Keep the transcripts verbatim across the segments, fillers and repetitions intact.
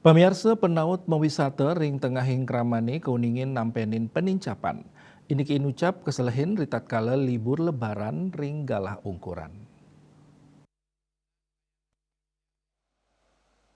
Pamiarsa, penaut mawisata ring tengahing kramané kauningin nampenin panincapan. Indiki inucap kaselehin ritatkala libur Lebaran ring galah ungkuran.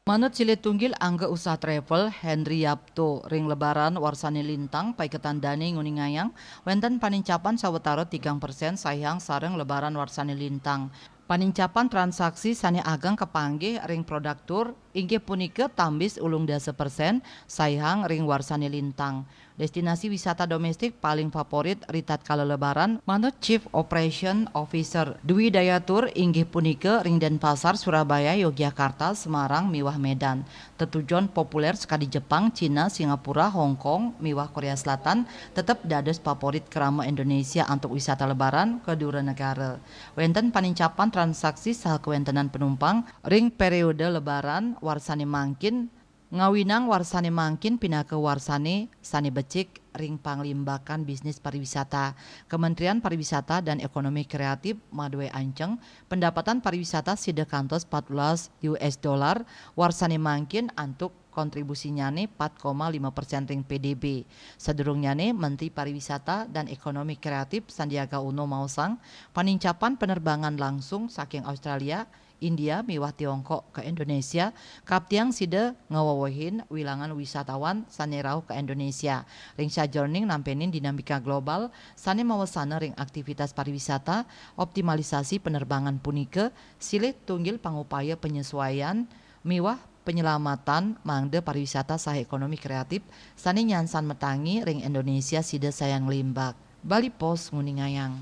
Manut silih tunggil angga usaha travel, Henry Yapto, ring Lebaran warsané lintang, paiketan dané nguningayang wénten panincapan sawatara tigang persen saihang sareng Lebaran warsané lintang. Panincapan transaksi sané ageng kapanggih ring produk tur inggih punika tambis ulung dasa persen saihang ring warsané lintang. Destinasi wisata domestik paling favorit ritatkala Lebaran, manut Chief Operation Officer Dwi Daya Tour, inggih punika ring Denpasar, Surabaya, Yogyakarta, Semarang, miwah Medan. Tetujon populer sakadi Jepang, Cina, Singapura, Hong Kong, miwah Korea Selatan tetep dados favorit krama Indonesia antuk wisata Lebaran ka dura negara. Wénten panincapan transaksi saha kawéntenan penumpang ring periode Lebaran warsané mangkin, ngawinang warsané mangkin pinaka warsané sané becik ring panglimbakan bisnis pariwisata. Kementerian Pariwisata dan Ekonomi Kreatif madué anceng, pendapatan pariwisata sida kantos empat belas U S dollar warsané mangkin antuk kontribusinnyané empat koma lima persen ring P D B. Sadurungnyané, Menteri Pariwisata dan Ekonomi Kreatif Sandiaga Uno maosang, panincapan penerbangan langsung saking Australia, India miwah Tiongkok ka Indonesia, kaptiang sida ngawewehin wilangan wisatawan sané rauh ka Indonesia. Ring sajeroning nampenin dinamika global sané mawesana ring aktivitas pariwisata, optimalisasi penerbangan punika silih tunggil pangupaya penyesuaian miwah penyelamatan mangda pariwisata saha ekonomi kreatif sané nyansan matangi ring Indonesia sida sayan nglimbak. Bali Post nguningayang.